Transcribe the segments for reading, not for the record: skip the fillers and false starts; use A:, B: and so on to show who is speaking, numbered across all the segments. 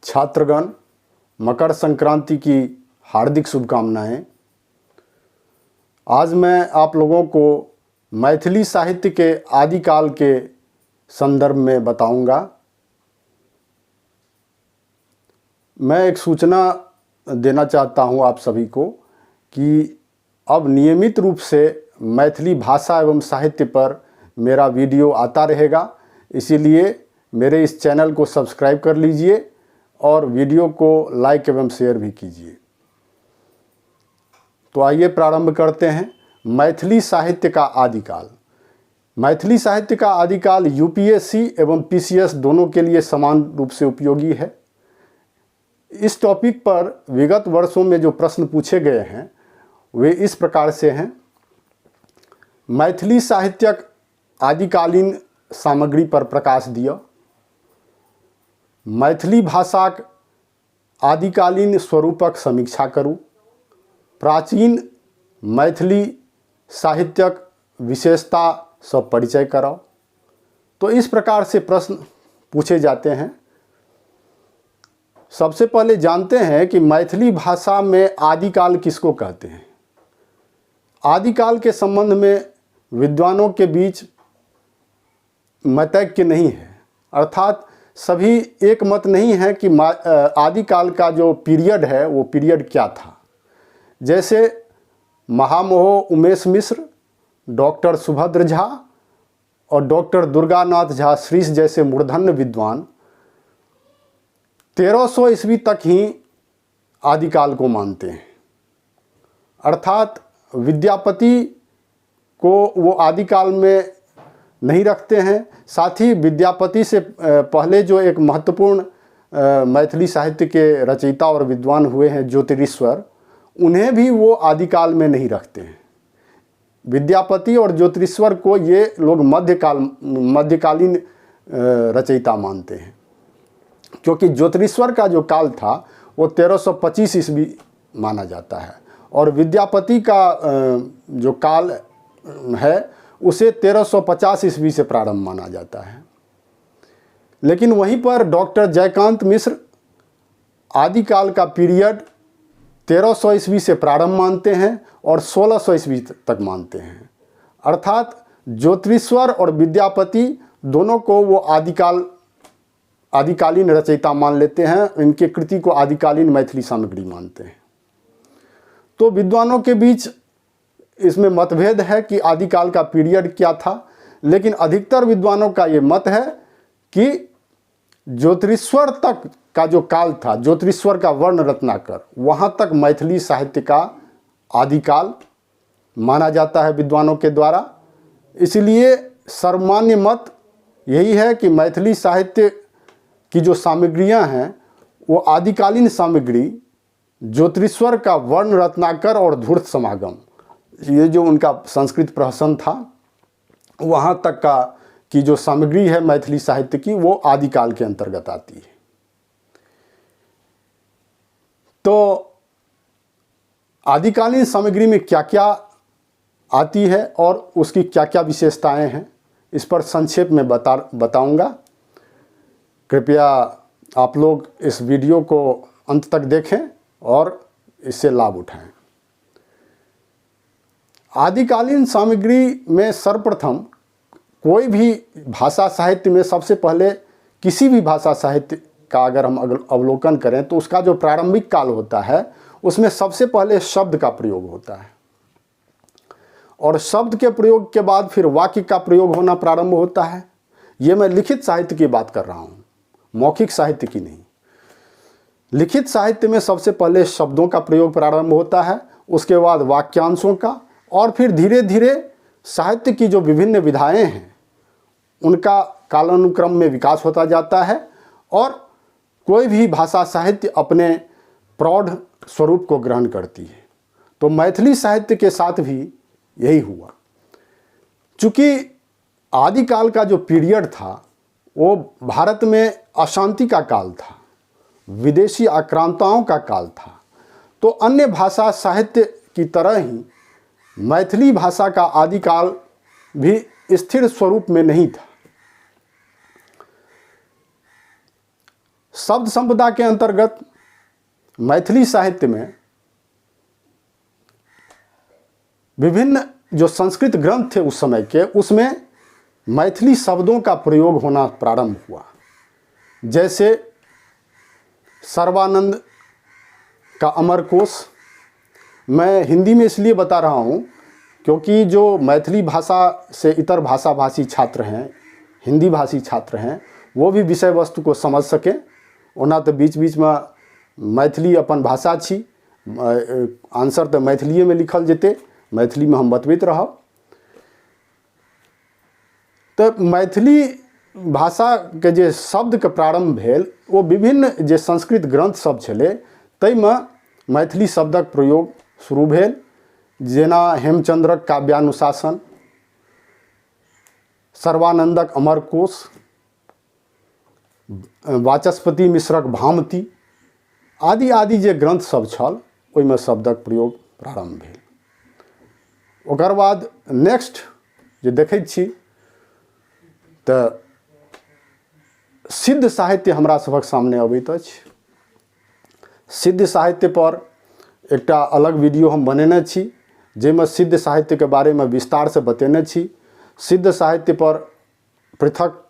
A: छात्रगण, मकर संक्रांति की हार्दिक शुभकामनाएं। आज मैं आप लोगों को मैथिली साहित्य के आदिकाल के संदर्भ में बताऊंगा। मैं एक सूचना देना चाहता हूं आप सभी को कि अब नियमित रूप से मैथिली भाषा एवं साहित्य पर मेरा वीडियो आता रहेगा, इसीलिए मेरे इस चैनल को सब्सक्राइब कर लीजिए और वीडियो को लाइक एवं शेयर भी कीजिए। तो आइए प्रारंभ करते हैं। मैथिली साहित्य का आदिकाल। मैथिली साहित्य का आदिकाल यूपीएससी एवं पीसीएस दोनों के लिए समान रूप से उपयोगी है। इस टॉपिक पर विगत वर्षों में जो प्रश्न पूछे गए हैं वे इस प्रकार से हैं। मैथिली साहित्यक आदिकालीन सामग्री पर प्रकाश दिया। मैथिली भाषाक आदिकालीन स्वरूपक समीक्षा करू। प्राचीन मैथिली साहित्यक विशेषता से परिचय कराओ। तो इस प्रकार से प्रश्न पूछे जाते हैं। सबसे पहले जानते हैं कि मैथिली भाषा में आदिकाल किसको कहते हैं। आदिकाल के संबंध में विद्वानों के बीच मतैक्य नहीं है, अर्थात सभी एक मत नहीं है कि आदिकाल का जो पीरियड है वो पीरियड क्या था। जैसे महामोह उमेश मिश्र, डॉक्टर सुभद्र झा और डॉक्टर दुर्गानाथ झा श्रीश जैसे मूर्धन्य विद्वान 1300 ईस्वी तक ही आदिकाल को मानते हैं। अर्थात विद्यापति को वो आदिकाल में नहीं रखते हैं। साथ ही विद्यापति से पहले जो एक महत्वपूर्ण मैथिली साहित्य के रचयिता और विद्वान हुए हैं ज्योतिरीश्वर, उन्हें भी वो आदिकाल में नहीं रखते हैं। विद्यापति और ज्योतिरीश्वर को ये लोग मध्यकालीन रचयिता मानते हैं, क्योंकि ज्योतिरीश्वर का जो काल था वो 1325 ईस्वी माना जाता है और विद्यापति का जो काल है उसे 1350 ईस्वी से प्रारंभ माना जाता है। लेकिन वहीं पर डॉक्टर जयकांत मिश्र आदिकाल का पीरियड 1300 ईस्वी से प्रारंभ मानते हैं और 1600 ईस्वी तक मानते हैं। अर्थात ज्योतिरीश्वर और विद्यापति दोनों को वो आदिकालीन रचयिता मान लेते हैं, इनके कृति को आदिकालीन मैथिली सामग्री मानते हैं। तो विद्वानों के बीच इसमें मतभेद है कि आदिकाल का पीरियड क्या था, लेकिन अधिकतर विद्वानों का ये मत है कि ज्योतिरीश्वर तक का जो काल था, ज्योतिरीश्वर का वर्ण रत्नाकर, वहाँ तक मैथिली साहित्य का आदिकाल माना जाता है विद्वानों के द्वारा। इसलिए सर्वमान्य मत यही है कि मैथिली साहित्य की जो सामग्रियाँ हैं वो आदिकालीन सामग्री ज्योतिरीश्वर का वर्ण रत्नाकर और धूर्त समागम, ये जो उनका संस्कृत प्रहसन था, वहाँ तक का की जो सामग्री है मैथिली साहित्य की वो आदिकाल के अंतर्गत आती है। तो आदिकालीन सामग्री में क्या-क्या आती है और उसकी क्या-क्या विशेषताएं हैं, इस पर संक्षेप में बताऊंगा। कृपया आप लोग इस वीडियो को अंत तक देखें और इससे लाभ उठाएं। आदिकालीन सामग्री में सर्वप्रथम कोई भी भाषा साहित्य में सबसे पहले किसी भी भाषा साहित्य का अगर हम अवलोकन करें तो उसका जो प्रारंभिक काल होता है उसमें सबसे पहले शब्द का प्रयोग होता है और शब्द के प्रयोग के बाद फिर वाक्य का प्रयोग होना प्रारंभ होता है। ये मैं लिखित साहित्य की बात कर रहा हूँ, मौखिक साहित्य की नहीं। लिखित साहित्य में सबसे पहले शब्दों का प्रयोग प्रारंभ होता है, उसके बाद वाक्यांशों का, और फिर धीरे धीरे साहित्य की जो विभिन्न विधाएं हैं उनका कालानुक्रम में विकास होता जाता है और कोई भी भाषा साहित्य अपने प्रौढ़ स्वरूप को ग्रहण करती है। तो मैथिली साहित्य के साथ भी यही हुआ। चूँकि आदिकाल का जो पीरियड था वो भारत में अशांति का काल था, विदेशी आक्रांताओं का काल था, तो अन्य भाषा साहित्य की तरह ही मैथिली भाषा का आदिकाल भी स्थिर स्वरूप में नहीं था। शब्द संपदा के अंतर्गत मैथिली साहित्य में विभिन्न जो संस्कृत ग्रंथ थे उस समय के, उसमें मैथिली शब्दों का प्रयोग होना प्रारंभ हुआ। जैसे सर्वानंद का अमरकोश, मैं हिंदी में इसलिए बता रहा हूँ क्योंकि जो मैथिली भाषा से इतर भाषा भाषी छात्र हैं, हिंदी भाषी छात्र हैं, वो भी विषय वस्तु को समझ सकें। ओना तऽ बीच बीचमे मैथिली अपन भाषा छी, आंसर तऽ मैथिलिएमे लिखल जेतै, मैथिलीमे हम बतबैत रहब। तऽ मैथिली भाषाके जे शब्दके प्रारम्भ भेल ओ विभिन्न जे संस्कृत ग्रन्थ सब छलै ताहिमे मैथिली शब्दक प्रयोग शुरू भेल। जेना हेमचन्द्रक काव्यानुशासन, सर्वानन्दक अमरकोश, वाचस्पति मिश्रक भामती आदि आदि जे ग्रन्थ सब छल ओहिमे शब्दक प्रयोग प्रारम्भ भेल। ओकर बाद नेक्स्ट जे देखैत छी तऽ सिद्ध साहित्य हमरा सभक सामने अबैत अछि। सिद्ध साहित्यपर एकटा अलग वीडियो हम बनेने छी जाहिमे सिद्ध साहित्यके बारेमे विस्तारसँ बतेने छी। सिद्ध साहित्यपर पृथक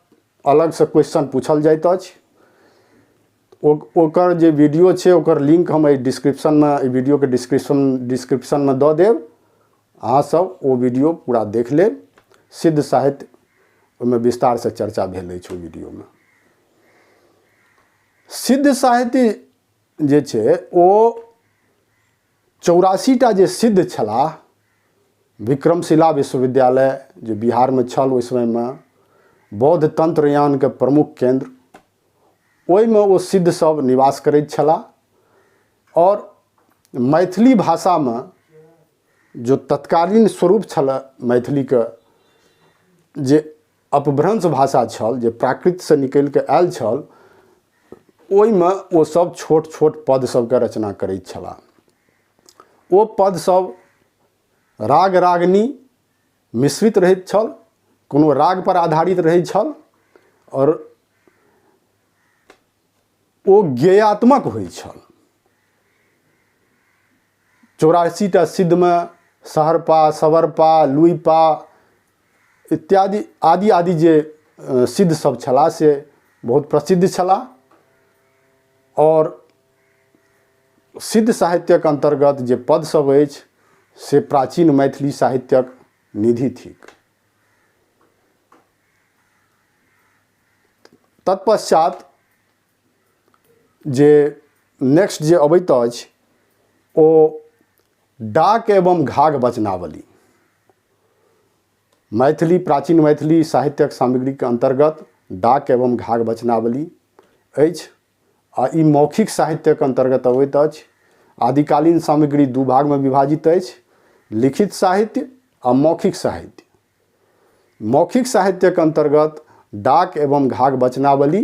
A: अलगसँ क्वेश्चन पूछल जाइत अछि। ओकर जे वीडियो छै ओकर लिंक हम एहि डिस्क्रिप्शनमे, एहि वीडियोके डिस्क्रिप्शनमे दऽ देब, अहाँसभ ओ वीडियो पूरा देख लेब। सिद्ध साहित्य ओहिमे विस्तारसँ चर्चा भेल अछि ओहि वीडियोमे। सिद्ध साहित्य जे छै ओ 84 टा जे सिद्ध छलाह, विक्रमशिला विश्वविद्यालय जे बिहारमे छल ओहि समयमे बौद्ध तंत्रयानके प्रमुख केन्द्र, ओहिमे ओ सिद्ध सब निवास करैत छलाह। और मैथिली भाषामे जो तत्कालीन स्वरूप छल मैथिलीके, जे अपभ्रंश भाषा छल, जे प्राकृतसँ निकलि कऽ आयल छल, ओहिमे ओ सब छोट छोट पद सबके रचना करैत छलाह। ओ पद सब राग रागनी मिश्रित रहैत छल, कोनो राग पर आधारित रहैत छल और ओ गेयात्मक होइ छल। 84 टा सिद्धमे सहरपा, सवरपा, लुइपा इत्यादि आदि आदि जे सिद्ध सब छलाह से बहुत प्रसिद्ध छलाह। और सिद्ध साहित्यक अन्तर्गत जे पद सब अछि से प्राचीन मैथिली साहित्यक निधि थिक। तत्पश्चात जे नेक्स्ट जे अबैत अछि ओ डाक एवं घाघ वचनावली। मैथिली प्राचीन मैथिली साहित्यक सामग्रीके अन्तर्गत डाक एवं घाघ वचनावली अछि आ ई मौखिक साहित्यक अन्तर्गत अबैत अछि। आदिकालीन सामग्री दू भागमे विभाजित अछि, लिखित साहित्य आ मौखिक साहित्य। मौखिक साहित्यक अन्तर्गत डाक एवं घाघ वचनावली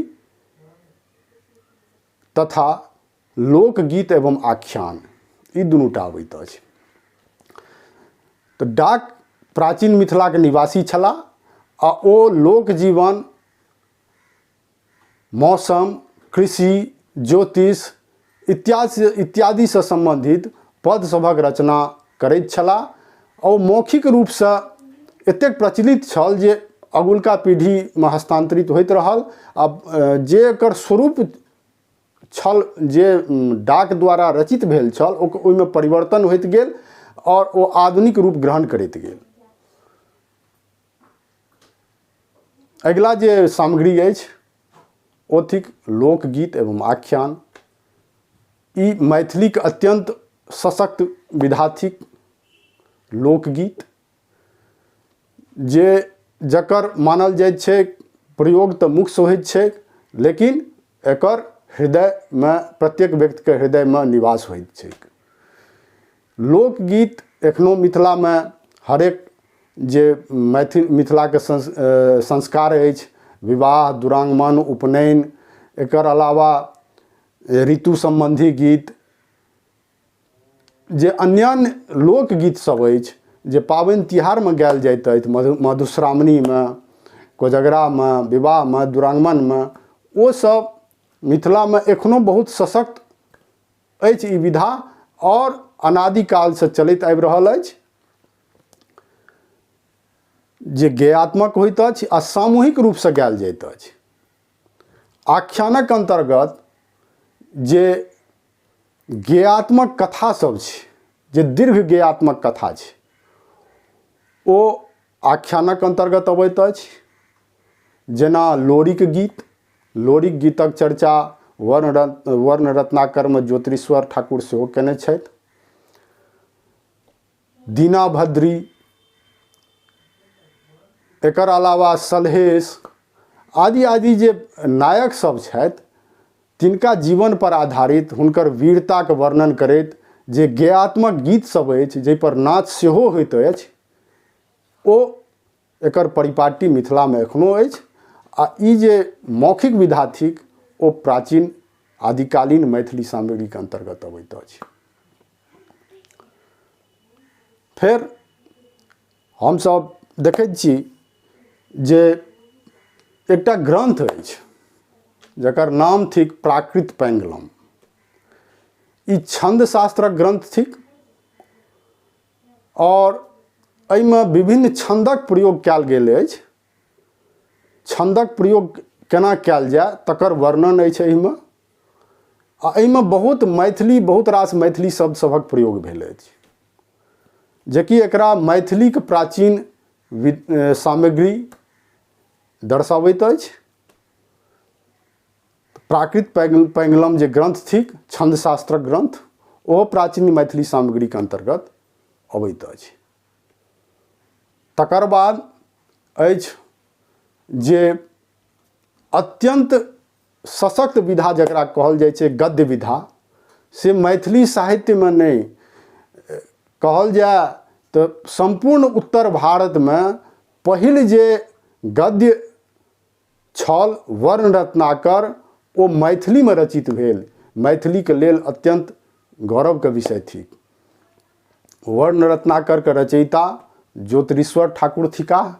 A: तथा लोकगीत एवं आख्यान ई दुनूटा अबैत अछि। तऽ डाक प्राचीन मिथिलाके निवासी छलाह आ ओ लोक जीवन, मौसम, कृषि, ज्योतिष इत्यादि इत्यादिसँ सम्बन्धित पद सभक रचना करैत छलाह। ओ मौखिक रूपसँ एतेक प्रचलित छल जे अगुलका पीढ़ीमे हस्तान्तरित होइत रहल आ जे एकर स्वरूप छल जे डाक द्वारा रचित भेल छल ओहिमे परिवर्तन होइत गेल आओर ओ आधुनिक रूप ग्रहण करैत गेल। अगिला जे सामग्री अछि ओ थिक लोकगीत एवं आख्यान। ई मैथिलीके अत्यन्त सशक्त विधा थिक लोकगीत, जे जकर मानल जाइत छै प्रयोग तऽ मुखसँ होइत छै, लेकिन एकर हृदयमे प्रत्येक व्यक्तिके हृदयमे निवास होइत छैक। लोकगीत एखनो मिथिलामे हरेक जे मैथिल मिथिलाके संस्कार अछि, विवाह, दुरागमन, उपनयन, एकर अलावा ऋतु सम्बन्धी गीत, जे अन्यान्य लोकगीत सब अछि जे पाबनि तिहारमे गायल जाइत अछि, मधुश्रावणीमे, कोजगरामे, विवाहमे, दुरागमनमे, ओ सब मिथिलामे एखनो बहुत सशक्त अछि ई विधा आओर अनादिकालसँ चलैत आबि रहल अछि जे गेयात्मक होइत अछि आ सामूहिक रूपसँ गायल जाइत अछि। आख्यानक अन्तर्गत जे गेयात्मक कथा सब छै, जे दीर्घ गेयात्मक कथा छै, ओ आख्यानक अन्तर्गत अबैत अछि। जेना लोरिक गीत, लोरिक गीतक चर्चा वर्ण रत्नाकरमे ज्योतिरीश्वर ठाकुर सेहो कयने छथि। दीनाभद्री, एकर अलावा सलहेश आदि आदि जे नायक सब छथि तिनका जीवन पर आधारित हुनकर वीरताके वर्णन करैत जे गेयात्मक गीत सब अछि जाहिपर नाच सेहो होइत अछि, ओ एकर परिपाटी मिथिलामे एखनो अछि। आ ई जे मौखिक विधा थिक ओ प्राचीन आदिकालीन मैथिली सामग्रीके अन्तर्गत अबैत अछि। फेर हमसभ देखैत छी जे एकटा ग्रन्थ अछि जकर नाम थिक प्राकृत पैंगलम। ई छन्द शास्त्रक ग्रन्थ थिक आओर एहिमे विभिन्न छन्दक प्रयोग कयल गेल अछि। छन्दक प्रयोग केना कयल जाय तकर वर्णन अछि एहिमे। आ एहिमे बहुत मैथिली, बहुत रास मैथिली शब्द सभक प्रयोग भेल अछि, जेकि एकरा मैथिलीके प्राचीन सामग्री दर्शाबैत अछि। प्राकृत पैंगलम जे ग्रन्थ थिक, छन्दशास्त्रक ग्रन्थ, ओहो प्राचीन मैथिली सामग्रीके अन्तर्गत अबैत अछि। तकर बाद अछि जे अत्यन्त सशक्त विधा जकरा कहल जाइ छै गद्य विधा, से मैथिली साहित्यमे नहि कहल जाय तऽ सम्पूर्ण उत्तर भारतमे पहिल जे गद्य छल वर्ण रत्नाकर, ओ मैथिलीमे रचित भेल, मैथिलीके लेल अत्यन्त गौरवके विषय थिक। वर्ण रत्नाकरके रचयिता ज्योतिरीश्वर ठाकुर थिकाह,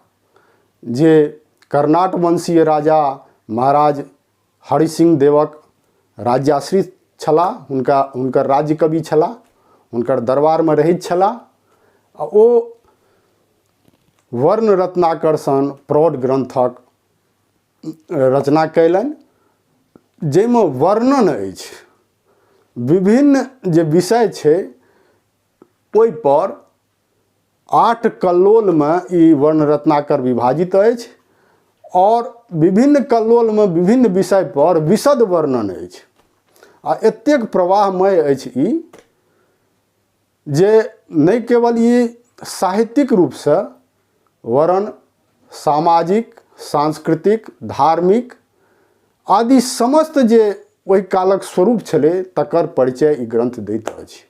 A: जे कर्णाट वंशीय राजा महाराज हरिसिंह देवक राज्याश्रित छलाह, हुनकर राज्य कवि छलाह, हुनकर दरबारमे रहैत छलाह आ ओ वर्ण रत्नाकर सन प्रौढ़ ग्रन्थक रचना कयलनि, जाहिमे वर्णन अछि विभिन्न जे विषय छै ओहिपर 8 कल्लोलमे ई वर्ण रत्नाकर विभाजित अछि आओर विभिन्न कल्लोलमे विभिन्न विषयपर विशद वर्णन अछि। आ एतेक प्रवाहमय अछि ई जे नहि केवल ई साहित्यिक रूपसँ वरन सामाजिक, सांस्कृतिक, धार्मिक आदि समस्त जे ओहि कालक स्वरूप छलै तकर परिचय ई ग्रन्थ दैत अछि।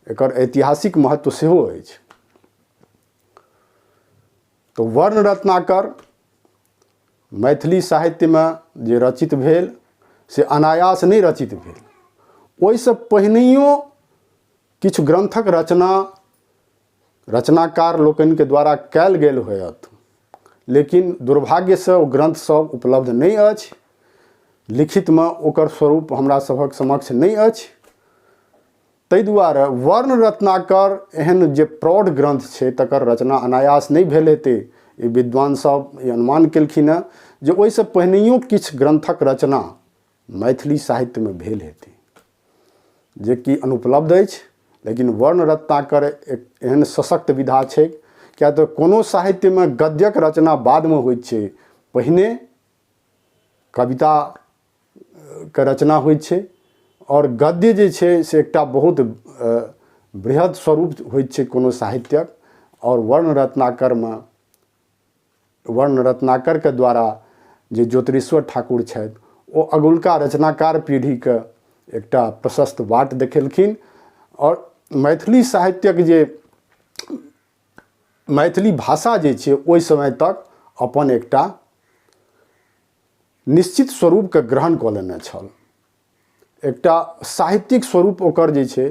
A: एकर ऐतिहासिक महत्व सेहो अछि। तऽ वर्ण रत्नाकर मैथिली साहित्यमे जे रचित भेल से अनायास नहि रचित भेल, ओहिसँ पहिनहियो किछु ग्रन्थक रचना रचनाकार लोकनिके द्वारा कयल गेल होयत, लेकिन दुर्भाग्यसँ ओ ग्रन्थ सब उपलब्ध नहि अछि, लिखितमे ओकर स्वरूप हमरा सभक समक्ष नहि अछि। ताहि दुआरे वर्ण रत्नाकर एहन जे प्रौढ़ ग्रन्थ छै तकर रचना अनायास नहि भेल हेतै, ई विद्वान सब ई अनुमान केलखिन हेँ जे ओहिसँ पहिनहियो किछु ग्रन्थक रचना मैथिली साहित्यमे भेल हेतै, जेकि अनुपलब्ध अछि। लेकिन वर्ण रत्नाकर एक एहन सशक्त विधा छै, किएक तऽ कोनो साहित्यमे गद्यक रचना बादमे होइत छै, पहिने कविताके रचना होइत छै आओर गद्य जे छै से एकटा बहुत बृहद स्वरूप होइत छै कोनो साहित्यक। आओर वर्ण रत्नाकरमे वर्ण रत्नाकरके द्वारा जे ज्योतिरीश्वर ठाकुर छथि ओ अगुलका रचनाकार पीढ़ीके एकटा प्रशस्त बाट देखेलखिन आओर मैथिली साहित्यक जे मैथिली भाषा जे छै ओहि समय तक अपन एकटा निश्चित स्वरूपके ग्रहण कऽ लेने छल, एकटा साहित्यिक स्वरूप ओकर जे छै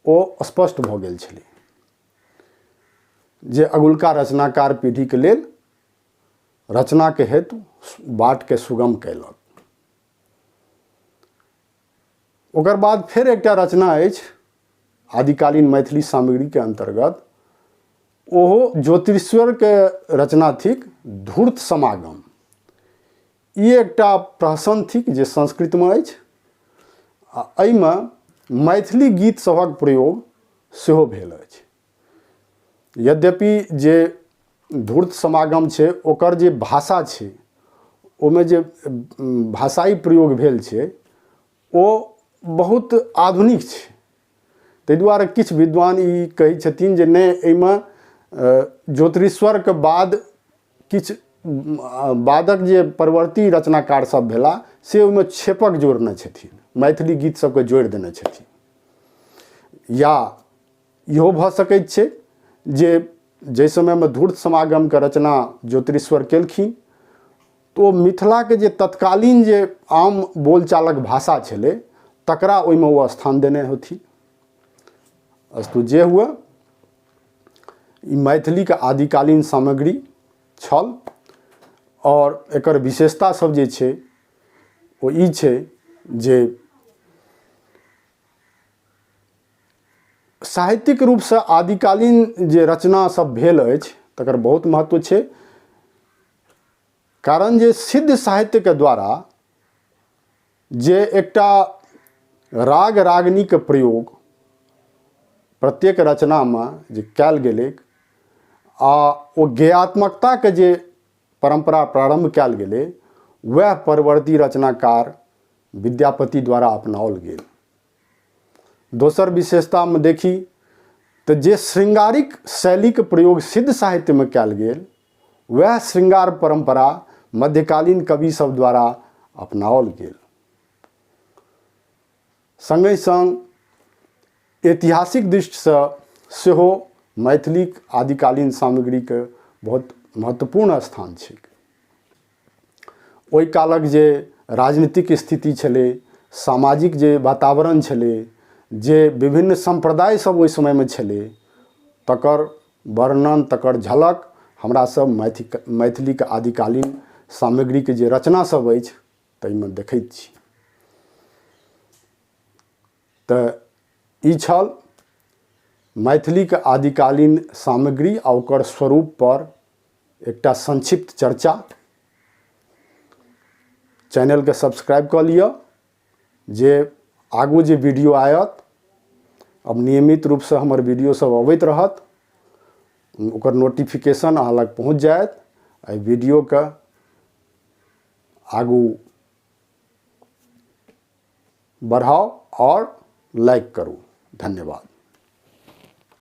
A: ओ स्पष्ट भऽ गेल छलै, जे अगुलका रचनाकार पीढ़ीके लेल रचनाके हेतु बाटके सुगम कयलक। ओकर बाद फेर एकटा रचना अछि आदिकालीन मैथिली सामग्रीके अन्तर्गत, ओहो ज्योतिरीश्वरके रचना थिक धूर्त समागम। ई एकटा प्रहसन थिक जे संस्कृतमे अछि आ एहिमे मैथिली गीत सभक प्रयोग सेहो भेल अछि। यद्यपि जे धूर्त समागम छै ओकर जे भाषा छै ओहिमे जे भाषाई प्रयोग भेल छै ओ बहुत आधुनिक छै, ताहि दुआरे किछु विद्वान ई कहै छथिन जे नहि एहिमे ज्योतिरीश्वरके बाद किछु बादक जे परवर्ती रचनाकार सब भेला से ओहिमे क्षेपक जोड़ने छथिन, मैथिली गीत सबके जोड़ि देने छथिन। या इहो भऽ सकैत छै जे जाहि समयमे धूर्त समागमके रचना ज्योतिरीश्वर केलखिन तऽ ओ मिथिलाके जे तत्कालीन जे आम बोलचालक भाषा छलै तकरा ओहिमे ओ स्थान देने होथिन। अस्तु जे हुए, ई मैथिलीके आदिकालीन सामग्री छल आओर एकर विशेषता सब जे छै ओ ई छै जे साहित्यिक रूपसँ आदिकालीन जे रचना सब भेल अछि तकर बहुत महत्व छै, कारण जे सिद्ध साहित्यके द्वारा जे एकटा राग रागिनीके प्रयोग प्रत्येक रचनामे जे कयल गेलै आ ओ गेयात्मकताके जे परम्परा प्रारम्भ कयल गेलै वएह परवर्ती रचनाकार विद्यापति द्वारा अपनाओल गेल। दोसर विशेषतामे देखी तऽ जे शृंगारिक शैलीके प्रयोग सिद्ध साहित्यमे कयल गेल वएह शृंगार परम्परा मध्यकालीन कवि सब द्वारा अपनाओल गेल। सङ्गहि सङ्ग ऐतिहासिक दृष्टिसँ सेहो मैथिलीक आदिकालीन सामग्रीके बहुत महत्वपूर्ण स्थान छै। ओहि कालक जे राजनीतिक स्थिति छलै, सामाजिक जे वातावरण छलै, जे विभिन्न सम्प्रदाय सब ओहि समयमे छलै, तकर वर्णन तकर झलक हमरा सब मैथिलीके आदिकालीन सामग्रीके जे रचना सब अछि ताहिमे देखैत छी। तऽ ई छल मैथिलीके आदिकालीन सामग्री आ ओकर स्वरूपपर एकटा संक्षिप्त चर्चा। चैनलके सब्सक्राइब कऽ लिअ, जे आगू जे वीडियो आयत अब नियमित रूपसँ हमर वीडियो सब अबैत रहत, ओकर नोटिफिकेशन अहाँ लग पहुँच जायत। एहि वीडियोके आगू बढ़ाउ आओर लाइक करू। धन्यवाद।